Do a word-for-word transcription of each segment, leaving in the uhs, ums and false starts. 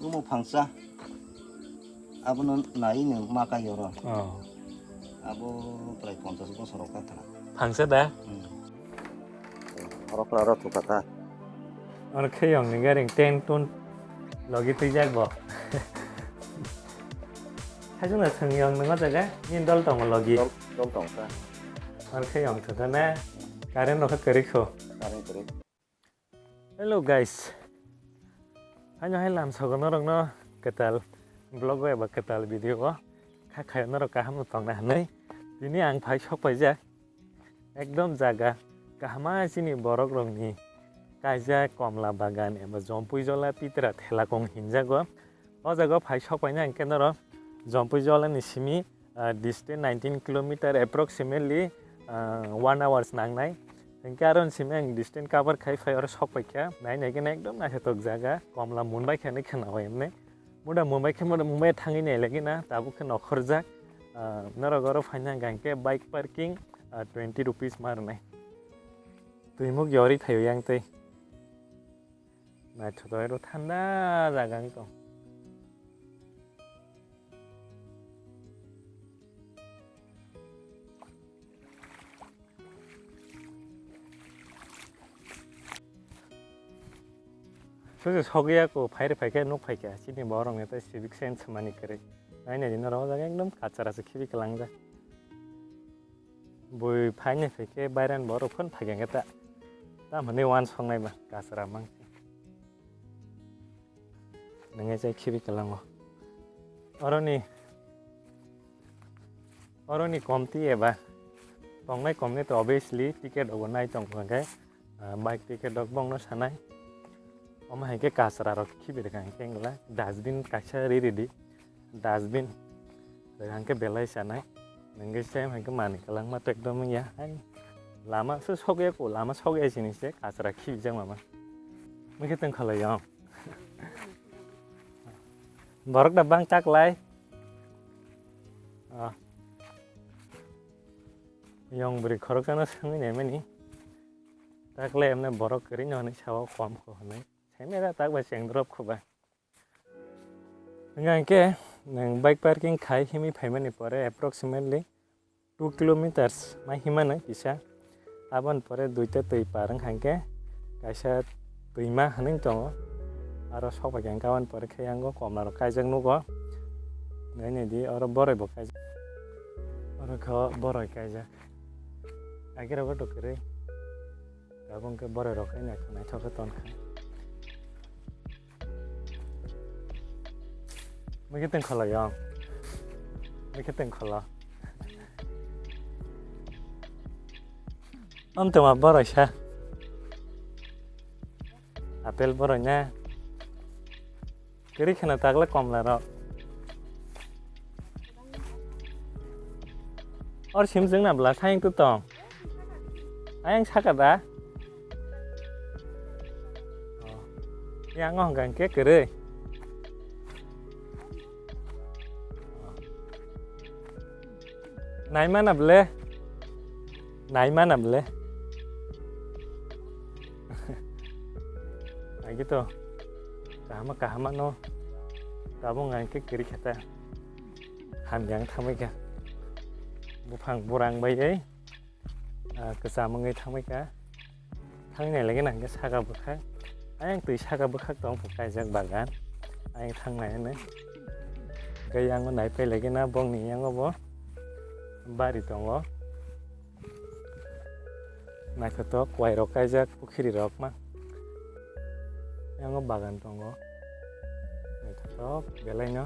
Omo phangsa. Abono nai nwng ma kai oro. Oh. Abo prai ponchas bosor rok ta thana. Phangsa da? Hmm. Oro kla oro thuka ta. Oro khe yong ni garing ten tun logi twijak bo. Hajung na thang yong nang jaga ni dol tong logi. Dol, dol tong ta. Oro khe yong thuka na. Current rok kha kwrwi kho. Current kwrwi. Hello guys. Haino hai lamsogo norokno kwtal vlog o eba kwtal video o kha khayo norok kaham no tongna hinwi. Tini ang phai sok paijak ekdom jaga kahama chini borok rokni kaijak komla bagan eba jompui jola pitra thelakong hinjago. O jaga o phai sok paina hwnkhe norok Jompui Jolani simi, ah, distance nineteen kilometer approximately, ah, one hours nangnai. Hwnkhe aro ni simi ang distance cover khai phai oro sok paikha. Nai nai khe ekdom naithotok jaga. Komla mun bai khe hinwi khwna o emne. Muda mun bai khe muda mun bai thangwi nai lagi na tabuk khe nokhorjak. Ah, norok oro phaina hwnkhe bike parking, ah, twenty rupees ma rwnai. Twimuk yori phaio yang tei. Naithotok ero thanda jaga wng tong. Sosi sogwi ya ko phairi phaikhe nuk phaikha chini borok ni tei civic sense mani kwrwi. Naina di norok o jaga ekdom kachara se khibi kwlangjak. Bui phaini phaikhe bairan borok phun phaikhe ta. Tamhani wan songnai ba kachara mang. Nangya chai khibi kwlango. Oroni, oroni komti eba tongnai komni to obviously ticket obo nai tong khe, ah, bike ticket rok bongno sanai. Omo hai khe kachra rok khibi rwkha hwnkhe wngla dustbin kaisa ri ridi. Dustbin. Rwkha hwnkhe belai sanai. Nangwi sem hwnkhe manwi kwlangma to ekdom wngya. Hai lama se sogya ko, lama sogya sini se kachra khibijak mama. Mui khe tong khalai yong. Borok da bang tak lai. Ah. Yong bwrwi khoroksano swngwi naimani. Tak lai emne borok kwrwi no hinwi sao kom kho hinwi. Saimera tak bai cheng drop kho ba. Hingkha hingkhe nwng bike parking khai himwi phaimani pore approximately two kilometers mai himano kisa. Aboni pore duita twi par wngkha hingkhe kaisa twima hwnwi tongo. Aro sok bai khe hingkhe aboni pore khe yango komla rok kaijak nugo. Nainai di oro boroi bo kaijak. Oro khe boroi kaijak. Agirok to kwrwi. Tabuk hwnkhe boroi rok hai naithok naithok khe tonkha. Mui khe tong kholai yong. Mui khe tong kholo. Amtwma boroi sa. Apple boroi na. Kwrwi kheno takle komla rok. Or sim jwng na bwla sayang tu tong. Ayang saka da. Oh. Yang oh gang ke kwrwi. Naimana ble. Naimana ble. Agi to. Kahama kahama no. Tabung ang ke kiri khata. Hamjang thamai ka. Buphang burang bai ai. Ah, kwcham wngwi thamai ka. Thangwi nailai gana hwnkhe saka bwkhak. Ayang twi saka bwkhak tong kha kaijak bagan. Ayang thangnai hwnwi. Hwnkhe yango naipai lai gana bongni yango bo bari tongo. Naithotok kuairok kaijak pukhiri rok ma. Yango bagan tongo. Naithotok belai no.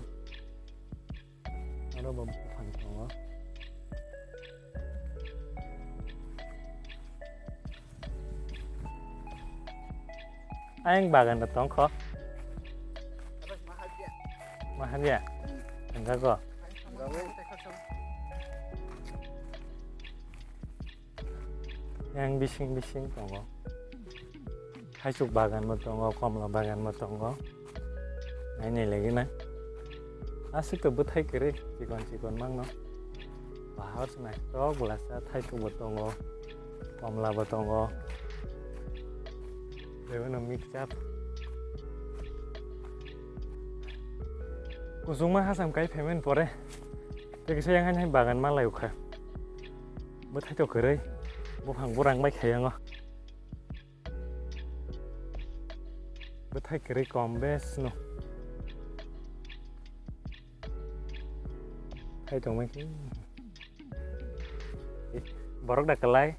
Oro bo buphang tongo. Ayang bagan da tong kho. Mahabya. Enggak kho. Yang bising bising tongo. Thaisuk bagan bo tongo, komla bagan bo tongo. Nainai lagi na. Aswk to bwthai kwrwi, chikon chikon mangno. Bahar se naithok bwlasa thaisuk bo tongo, komla bo tongo. Bebeno mix up. Kuchukma hacham kai phaimani pore tei kisa yang hai bagan ma lai kha. Bwthai to kwrwi, buphang burang bai khai yango. Bwthai kwrwi kom bes no. Thai tongmai khe. Borok da kwlai.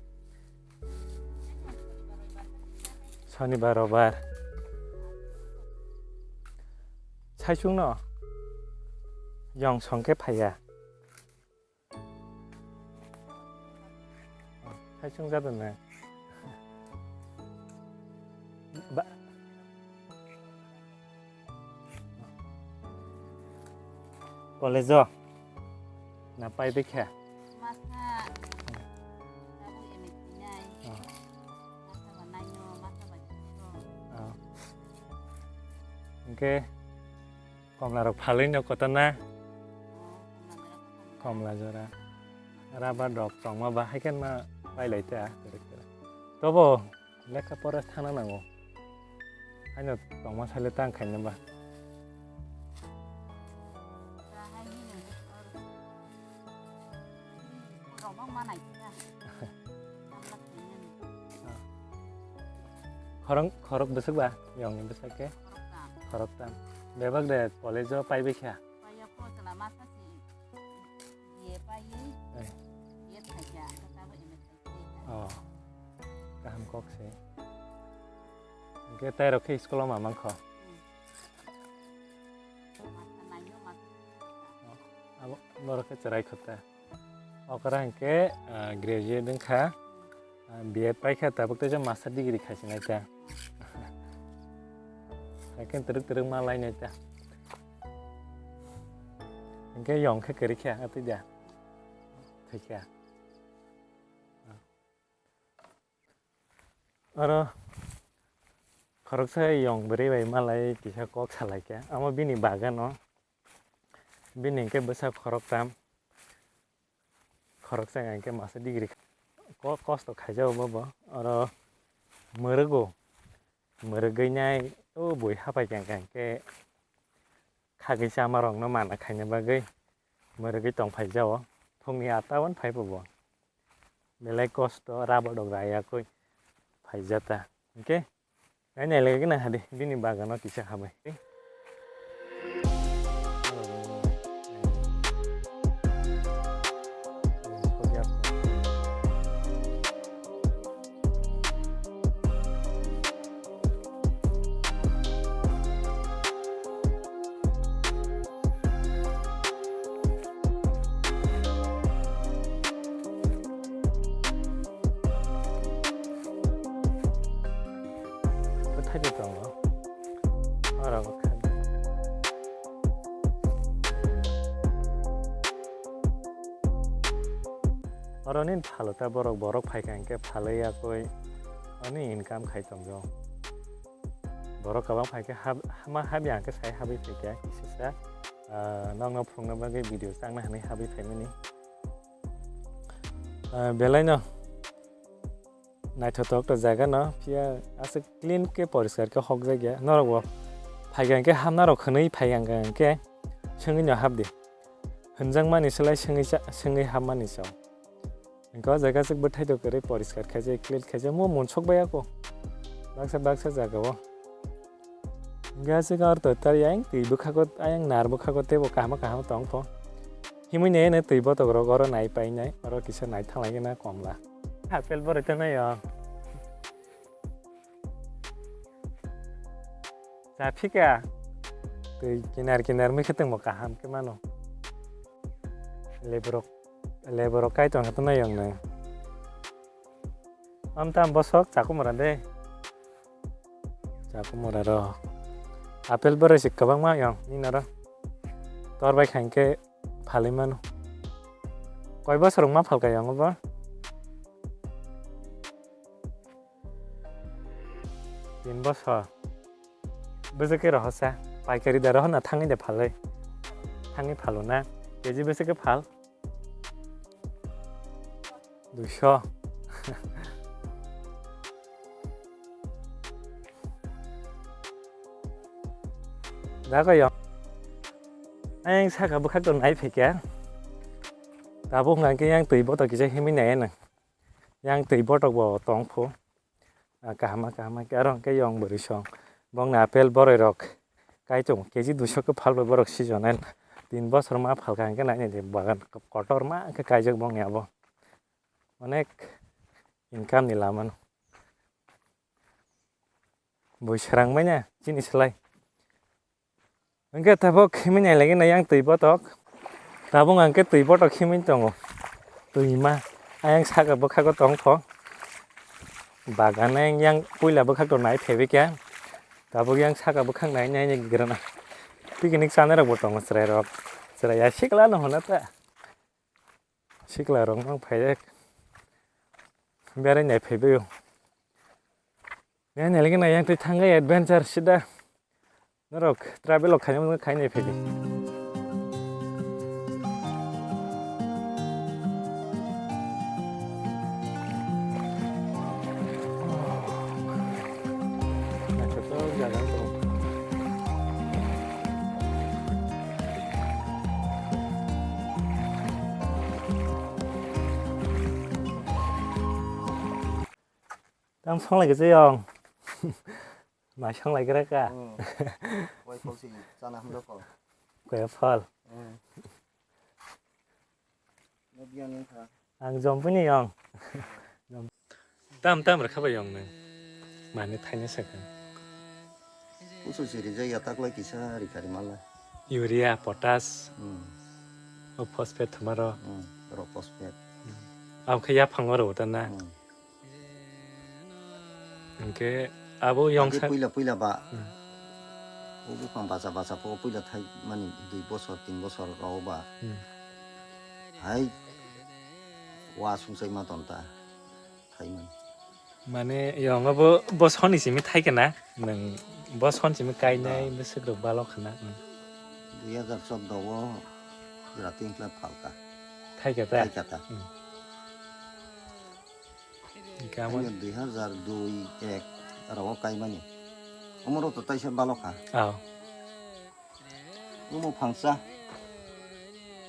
Sonibar, robar. Saichung no. Yong song khe phaiya. Saichung jadon na. Ba. College o na pai bikha. Masa. Tabuk M A sinai. Oh. Masa ba naino, masa ba kiso. Oh. Hingke komla rok phalwi no kotor na? Oh, komla jora kotor na. Komla jora. Rubber rok tongma ba hai khe ma pai lai ta. Tobo lekha pora thana nango. Haino tongma sai le tang khaina ba. Khorok, khorok bwswk ba? Yongni bwswk khe? Khorok tam. Bebak de college o pai bikha? Paiya po, chwla masa si B A paiwi. Eh. B A thaikha, tabo M A thaikha. Oh. Kaham kok se. Hingke tai rok khe school o ma mankho? Hmm. Masa naino, masa. Oh. Abo borok khe chwrai kho ta. Okra hingke, ah, graduate wngkha, ah, B A paikha, tabuk teisa master degree khaisinai ta. Haikhe twrwk twrwk ma lainai ta. Hingke yong khe kwrwi kha, atwi da. Thwikha. Oro khoroksa yong bwrwi bai malai kisa kok salaikha. Amo bini bagano. Bini hingke bwsa khoroktam. Khoroksa hingke masa degree ko-, kosto khaijao bobo. Oro mwrwgo. Mwrwgwi nai o bui hapai kha hingke khagwi chamarokno mana khaina bagwi mwrwgwi tong phaijao. Phungni atta wan phai bo. Belai kosto, rubber rok rayakwi phaijata. Hingke Nai nai le gana hadi bini bagano kisa habai. Bwthai de tongo. Oro bo kha. Oro nini phalo ta borok, borok phai kha hingke phalwi yakwi ani income khai tongjo. Borok kwbang phai khe hab-, hama habya hingke sai habwi phai kha kisisa, ah, nokno phunukna bagwi video changna hinwi habwi phaimani. Ah, belaino. Naithotok to jaga no, phiya aswk clean khe poriskar khe hokjak ya. Norok bo phai kha hwnkhe hamna rok hwnwi phai kha hwnkhe swngwi no hap di. Hwnjakmani slai swngwi cha-, swngwi hapmani chao. Hwnkhe o jaga aswk bwthai to kwrwi poriskar khaijak, clean khaijak, mo munsuk bai ya kho. Baksa baksa jaga o. Hingke aswk ang tor tor ayang twi bwkhago, ayang nar bwkhago teibo kaham kaham tong pho. Himui nai nai twi botok rok oro nai pai nai, oro kisa nai thang lai na komla. Apple bo rwtwi nai o. Cha phika. Twi kinar kinar mui khe tongmo kaham khe mano. Lebu rok, lebu rok kai tong khe to nai yong nai. Amta bosok chakumura de. Chakumura ro. Apple boroi si kwbangma yong nini oro. Tor bai kha hwnkhe phalwi mano. Koi bosor wngma phalka yong obo? Tin bosor. Bwswk khe rohosa. Paikari da rohorna thangwi da phalwi. Thangwi phalo na. Keji bwswk khe phal? Duiso. Jaga yong. Ayang saka bwkhak to nai phaikha. Tabuk hwnkha khe yang twi botok kisa himwi nai nang. Yang twi botok bo tong phu. Ah, kahama kahama khe aro hwnkhe yong bwrwi song. Bongni apple boroi rok kai tongo, K G duiso khe phalbai borok season ai. Tin bosor ma phalkha hwnkhe nai nai di bagan kotor ma khe kaijak bongni abo. Onek income ni lama no. Bui srang manya chini slai. Hwnkhe tabuk himwi nai lagi na yang twi botok. Tabuk hwnkhe twi botok himwi tongo. Twima. Ayang saka bwkhago tong pho. Bagan ayang yang puila bwkhak to nai phaibai kha. Tabuk yang saka bwkhak nai nai nai grana. Picnic chanai rok bo tongo chwrai rok. Chwrai ya sikla no hona ta. Sikla rok no phai. Berai nai phaibai o. Nai nai lagi na yang twi thangai adventure sida. Norok travel rok khaina mungkha khainai phaidi. Naithotok jaga wng tong. Tamo songlai khe chayong. Mai songlai gra ka. Hmm. Wai phol si chana hamjak ko. Kaya phol. Hmm. Ang jompini yong. Tam tam rwkha bai yong nang. Mani thaina sakha. Usu si rijak ya taklai kisa rikha ri mala. Urea, potash. Hmm. O phosphate thumaro. Hmm. Ro phosphate. Abkhe yaphango rw ta na. Hmm. Hwnkhe abo yongsa puila puila ba. Hmm. O buphang bacha bacha pho puila thai mani dui bosor tin bosor rw ba. Hmm. Hai wa sungsai ma ton ta thai mani. Mane yong abo bo soni simi thai kana nang bo son simi kainai bwswk rok balok khana. Hmm. Dui hazar chordo o jora tin kla phalka. Thai kha ta? Thai kha ta. Hmm. Hingke amo ani dui hazar dui ek aro o kaimani. Omoro to taisa balok kha. Aw. Omo phangsa.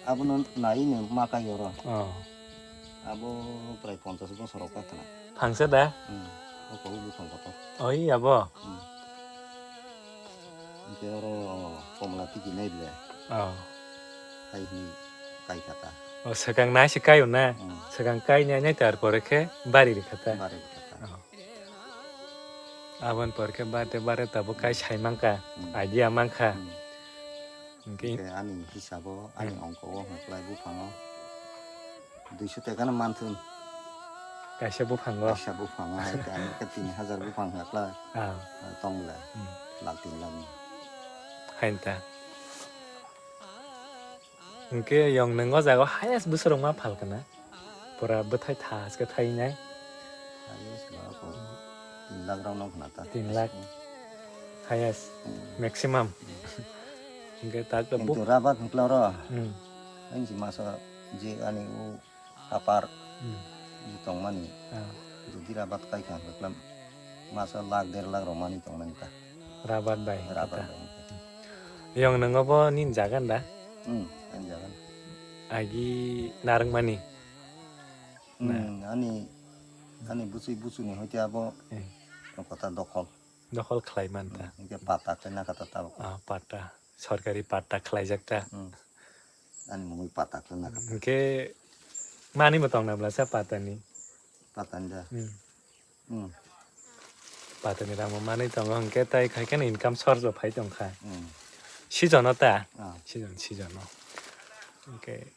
Abono nai no ma kai oro. Aw. Abo prai ponchas bosor rok ka khna. Phangsa da? Hmm. O ko buphang kotor. Oi abo. Hmm. Hingke oro komla tiki nai le. Oh. Hai hini kai kha ta. Oh, swkang nai se kai o na? Hmm. Swkang kai nai nai tar pore khe bari rikha ta. Bari rikha ta. Oh. Aboni pore khe bari te bari tabuk kai sai mankha, hmm, idea mankha. Hmm. Hingke hingke ani hisabo, ani, hmm, ongko o hwnklai buphango. Duiso tekano manthun. Kaisa buphango? Kaisa buphango hai khe, ani khe tin hazar buphang hwnkhla, ah, tong le, hmm, lakh tin lakh ni. Hain ta. Hwnkhe yong nwng o jaga o highest bwswk rok ma phal kana? Pura bwthai tha aske thai nai. Highest ba ko tin lakh rok no khna ta. Tin lakh. Highest, hmm, maximum. Hmm. Hwnkhe tak to. Kintu rabat hwnkla ro. Hmm. Ang si masa je ani u Apar, hmm, tongmani. Ah. Jodi rabat kai kha hwnkhe masa lakh der lakh rok mani tongnani ta. Rabat bai. Rabat bai. Yong nwngo bo nini jagan da? Hmm, ani jagan. Agi narwkmani. Hmm, ani, ani buchwi buchuni hoite abo, eh, kota dokhol. Dokhol khlai man ta. Hmm, hingke patta khe nakha ta tabuk. Ah, patta. Sorkari patta khlaijak ta. Hmm. Ani mungwi patta khe nakha ta. Hingke mani bo tong na bwlasa patta ni. Patta ni da. Hmm. Hmm. Patta ni rang bo manwi tongo hingke tai khai khe income source bo phai tong kha. Hmm. Season o ta. Ah. Season, season o. Hingke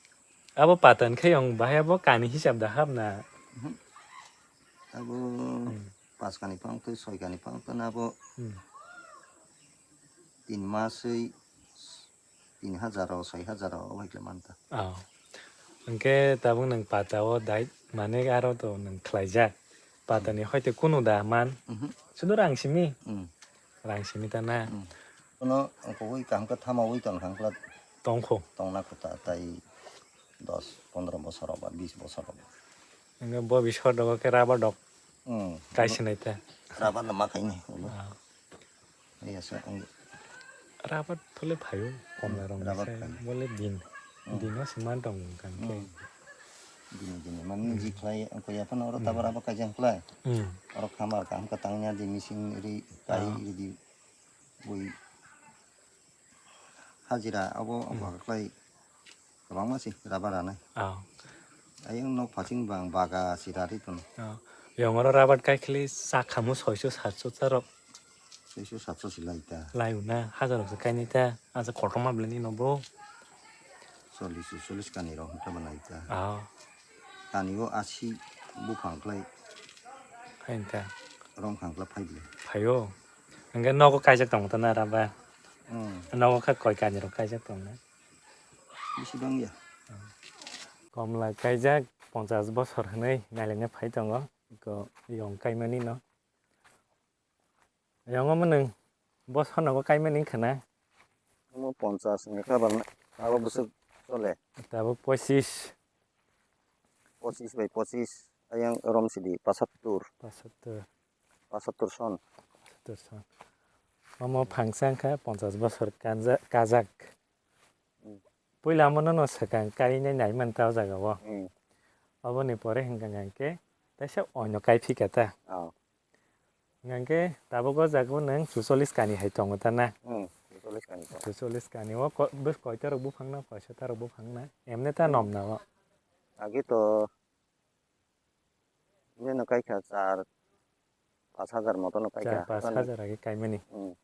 abo patta ni khe yong bahai abo kani hisab da hap na? Mhm. Abo, hmm, pas kani pang twi soi kani pang twi abo, hmm, tin maswi tin hajar o, soi hajar o, obo hai khe manta. Oh. Hwnkhe tabuk nwng patta o dai mane aro to nwng khlaijak. Patta ni hoite kunu da man. Mhm. Sudu rang simi? Hmm. Rang simi ta na? Hmm. Kono kowui kaham khe thama ui tong thang kla tongkho. Tongna kota tai dos pondro bosor ba bis bosor ba. Hwnkhe bo bisor dogo khe rubber dok. Hmm. Kai sinai ta. Rubber no ma kai ni ulo. Ah. Iya sa ang. Rabat phole phaio, komla rong rubber sai, phai. Bole din. Hmm. Dino siman tong kan ke. Hmm. Dini, dini. Mani Hmm. ji khlai, ko ya phano oro Hmm. tabar abo kaijang khlai. Hmm. Oro khamar kaham ka tangya di machine ri kai Ah. ri di bui. Hajira abo Hmm. abo khlai. Kwbangma si rubber ranai. Ah. Ayang nok phasing bang baga si rari tono. Ah. Yong oro rubber kai khli sa khamu soiso satso charok. Soiso satso si lai ta. Lai una, hajar rok se kainai ta. Asa kotorma belai ni no bo. Chollish, chollish kani rok hwnta belai ta. Ah. Kani o asi buphang klai. Hai ta. Rom khang klai phai belai. Phaio. Hingke nogo kaijak tong ta na rubber. Hmm. Nogo kha koi kani rok kaijak tong na. Bisi bang ya. Komla kaijak ponchas bosor hwnwi nailaina phai tongo. Iko yong kaimani no. Yong omo nwng bosor nogo kaimani wngkha na? Omo ponchas wngkha kabar na. Abo bwswk chole. Tabuk pochis. Pochis bai pochis. Ayang rom sidi pasattur. Pasattur. Pasattur son. Pasattur son. Omo phangsa wngkha ponchas bosor kanja-, kajak. Hmm. Puila omono no swkang kainai naimani ta o jaga o. Hmm. Oboni pore hwnkha hwnkhe teisa oino kaiphika ta. Oh. Hwnkha hwnkhe tabuk o jaga o nwng chuchollis kani hai tongo ta na? Hmm, chuchollis kani tongo. Chuchollis kani o ko-, bwswk koita rok buphang na, koisa ta rok buphang na? Emne ta Hmm. nom na o. Age to Bini no kaikha char pash hajar moto no kaikha. Char pash hajar age kaimani. Hmm.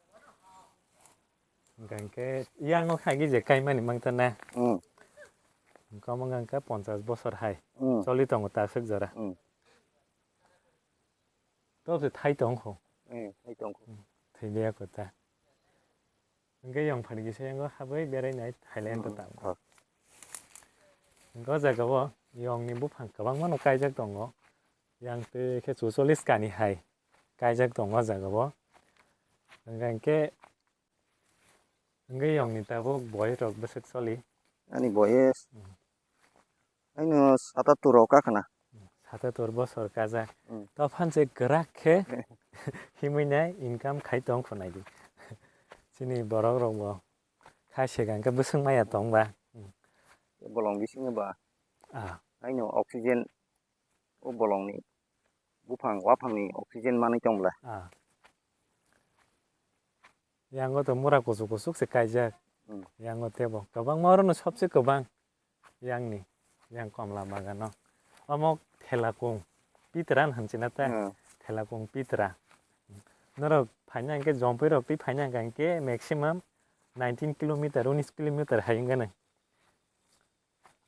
Hingke yang o khaigi je kaimani mangta na. Hmm. Hingke omo hingke ponchas bosor hai. Hmm. Choli tongo ta sek jora. Hmm. Tob se thai tong kho. Hmm, thai tong kho. Hmm. Thai liya kota. Hingke yong phan kisa yango habwi berai nai Thailand Hmm, to tamo. Oh. Hingke o jaga o yong ni buphang kwbangma no kaijak tongo. Yang twi khe chuchollis kani hai kaijak tongo o jaga o. Hingke, hingke, hingke yong ni tabuk boy rok bwswk choli. Ani boyes. Hmm. Aino satatur rok kakhna. Satatur bosor kajak. Hmm. To phan se kwrak khe himwi nai income khai tong khwnai di. Chini borok rok bo khai se hwnkhe bwswk maya tong ba. Hmm. Bolong bisingo ba. Ah. Aino oxygen o bolong ni buphang waphang ni oxygen manwi tong bla. Ah. Yango to mura kuchuk kuchuk se kaijak. Hmm. Yango tebo kwbangma oro no sobse kwbang. Yang ni, yang komla bagan o. Omo thela kung pitra hinwi sina ta. Hmm. Thela kung pitra. Norok phaina hingke jompui rok twi phaina hingke maximum nineteen kilometer, unis kilometer hai wngkha nai.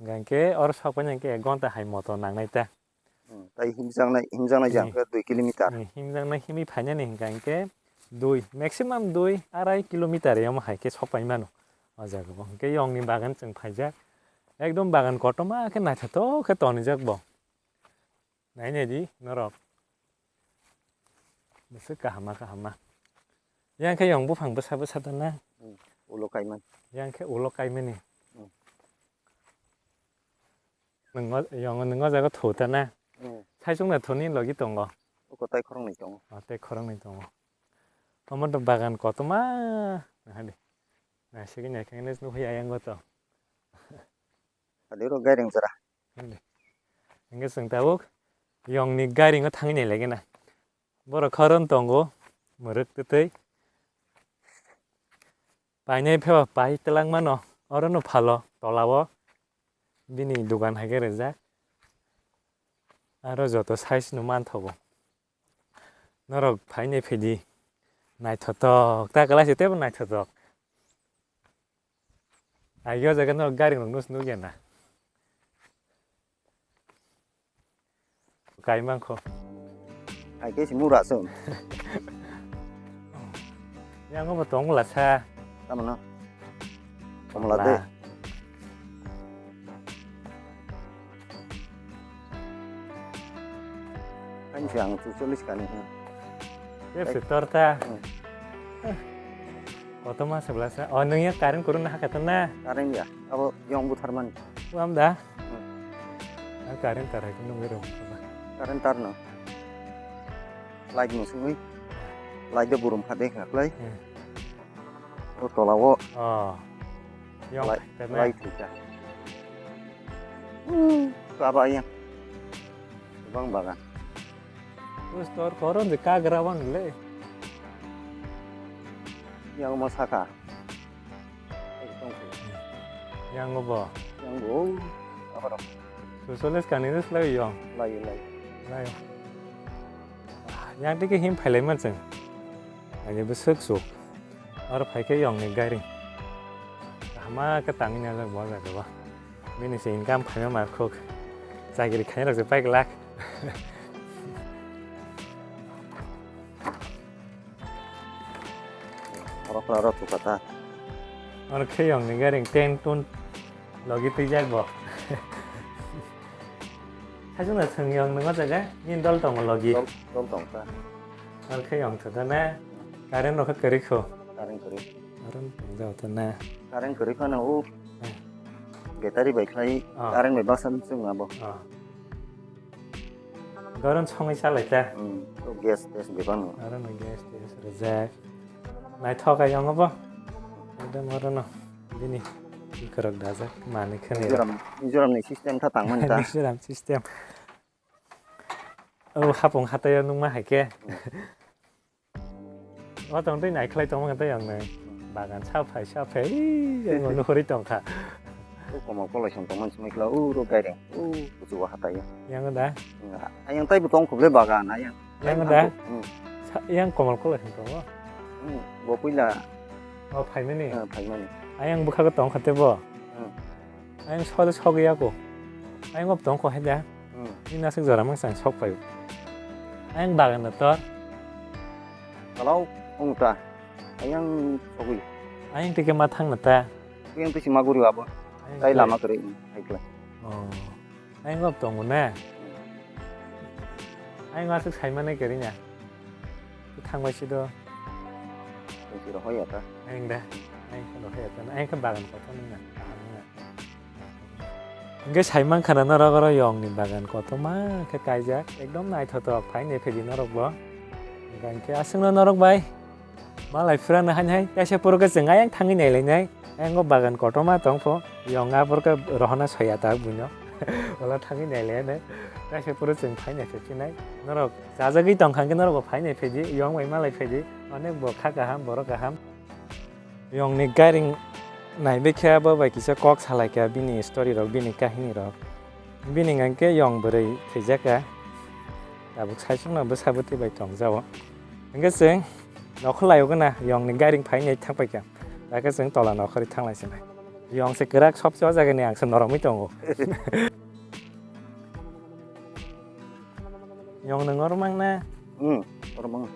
Hingke oro sok paina hingke ek ghonta hai moto nangnai ta. Hmm, tai himjaknai, himjaknai jang Hmm. khe dui kilometer. Hmm, himjaknai himwi phainani hingka hingke dui, maximum dui, arai kilometer yamo hai khe sok pai mano. O jaga bo hingke yong ni bagan chwng phaijak. Ekdom bagan kotorma khe naithotok khe tonijak bo. Nai nai di norok. Bwswk kahama kahama. Yang khe yong buphang bwsa bwsa ta na. Hmm, ulo kaiman. Yang khe ulo kaimani. Hmm. Nwngo, yongo nwngo jaga thu ta na. Hmm. Sai chwngno thuni logi tongo. Uko tai khoroknwi tongo. O, tai khoroknwi tongo. Omo to bagan kotorma. Nahadi. Naisigi naikhe nukhuya yango to. Adi ro gairing jora. Hadi. Hingke chwng tabuk yongni gairingo thangwi nailai gana. Borok khoroknwi tongo. Mwrwk twtwi. Painai pheba pai twlangmano, orono phalo tolao bini dogan hai khe rijak. Aro joto size no manthogo. Norok phainai phidi naithotok ta kwlai se teibo naithotok. Agi o jaga norok gari rok no se nukya na. Kai mangkho. Ai khe si mura sung. Yang bo tong la sa. Tamo no. Komla de. Komla. Ani si ang chu chollish kani. Yes, torta. Hmm. Kotorma se bwlasa. O, nwng ya current kwrwngno hakha tong na? Current ya. Abo yong butharmani. Wam da? Hmm. Ang current tar hai nungwi rw. Current tar no. Light no sungwi. Light do burum kha de kha klai. Hmm. O tola o. Oh. Yong lai, phaikha na? Lai thwikha. Hmm, kaba yang. Bang bagan. Terus tor koron de kagra wan le. Yang ma saka. Yang bo. Yang bo. Apa dong? Susoles kanino slai yong. Lai, lai. Lai. Yang tike him phailai man chwng. Ani bwswk suk. Oro phaikhe yongni gairing. Kahama khe tangwi najak bo jaga o. Bini se income phaima mar khuk. Chakri khainai rok se pai glak. Oro kla oro thuka ta. Oro khe yongni gairing ten tun logi twijak bo. Hachwk na chwng yong nungma jaga, nini dol tongo logi. Dol, dol tong ta. Oro khe yong thwda na, current rok khe kwrwi kho. Current kwrwi. Current tong jao ta na. Current kwrwi phano o. Hmm. Battery bai khlai, ah, current bai baksa chwng abo. Ah. Goron songwi chalai ta. Hmm. O gas, gas bebak no. Oro no gas, gas rejak. Naithok ai yong bo. Ekdom oro no. Bini ikorok dajak mani khani. Mizoram, Mizoram ni system ta tangmani ta. Mizoram system. O hapung hatai o nungma hai khe. O tong tei naikhlai tongma khe tei ang nai. Bagan sa phai, sa phai, ang nuhuri tong kha. O komal kolai song tongmani sumai kla, o ro gaireng, o kuchu o hatai o. Yang da? Ayang tai bo tong khuble bagan, ayang. Yang da? Hmm. Sa-, yang komal kolai song tongo. Hmm, bo puila. O phaimani? Eh, phaimani. Ayang bwkha tong kha tei bo? Hmm. Ayang sode sogwi ya ko. Ayang ob tong ko hai da. Hmm. Ni nasik jora mang sang sok pai. Ayang bagan da tor. Kalau ong ta. Ayang sogwi. Ayang tike ma thang na ta. Ayang tisi ma guri abo. Ayang tai lama kere hai kla. Oh. Ayang ob tong na. Ayang asik sai mane kere na. Thangbai si do. Tong si rohoi ya ta. Ayang da. Ayang khe rohoi ya ta. Ayang khe bagan kotor nung na. Kaham nung na. Hingke sai mankha na norok oro yong ni bagan kotorma khe kaijak. Ekdom naithotok phai nai phedi norok bo. Hingke aswkno norok bai. Malai phura no hain hai. Kaisa puro khe chwng ayang thangwi nai lai nai. Ayang o bagan kotorma tong pho. Yong a puro khe rohona soya ta buino. Ola thangwi nai lai nai. Kaisa puro chwng phai nai phephi nai. Norok chajagwi tong kha hingke norok bo phai nai phedi. Yong bai malai phedi. Onek bo kha kaham, borok kaham. Yongni gairing naibe khe abo bai kisa kok salai kha bini story rok, bini kahini rok. Bini hwnkhe yong bwrwi thwijak kha. Tabuk saichung no bwsa bwtwi bai tong jao. Hwnkhe chwng nokhor lai o gana yongni gairing phai nai thang pai kha. Dakhe chwng tola nokhorwi thang lai sinai. Yong se kwrak sobse o jaga ni ang se noromwi tongo. Yong nwng oro mang na? Hmm, oro mang.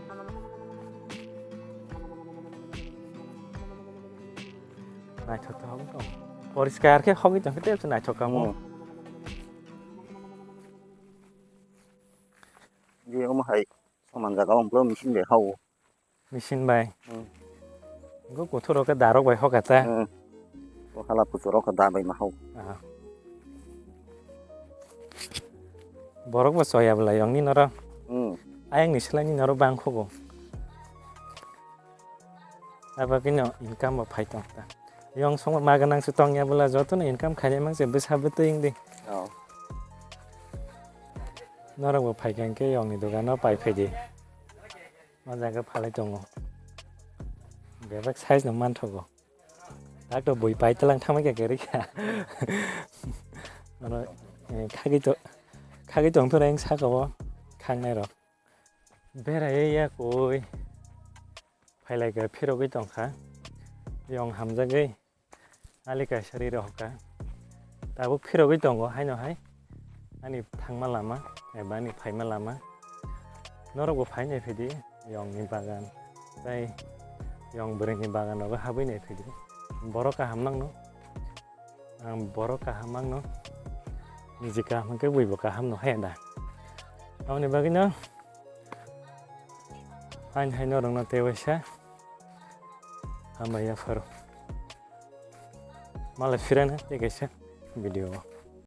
Naithok to hok tong. Poriskar khe hogwi tong khe tei naithok kamo. Hmm. Je omo hai soman jaga o machine bai hao. Machine bai. Hmm. Go kuthur rok khe darok bai hoka ta. Hmm. O hala kuchuk rok khe da bai ma hao. Aha. Borok bo choya bwlai yong ni norok. Hmm. Ayang ni slai ni norok bang khogo. Abo khe no income bo phai tong ta. Yong song ma ganang se tong ya bwla joto no income khainai mang se bwsa bwtwi wng di. Oh. Norok bo phai kha hwnkhe yong ni dogan o pai phai di. O jaga phalai tongo. Bebak size no manthogo. Takto bui pai tlang thangma khe kwrwi kha. Ano, eh, khagwi to-, khagwi tongphuru ang saka o khangnai rok. Berai ya koi. Phailai khe phirogwi tongkha. Yong hamjagwi. Ali kaisa ri rohorkha. Tabuk phirogwi tongo haino hai. Ani thangma lama, eba ani phaima lama. Norokbo phai nai phidi, yongni bagan. Tai yong bwrwini bagan rogo habwi nai phidi. Borok kaham nangno. Ang borok kaham nangno. Niji kaham hwnkhe buibo kaham no haya da. Aboni bagwino hain hai norokno tei waisa hambai yapharo. Malai phirano tei kaisa video o.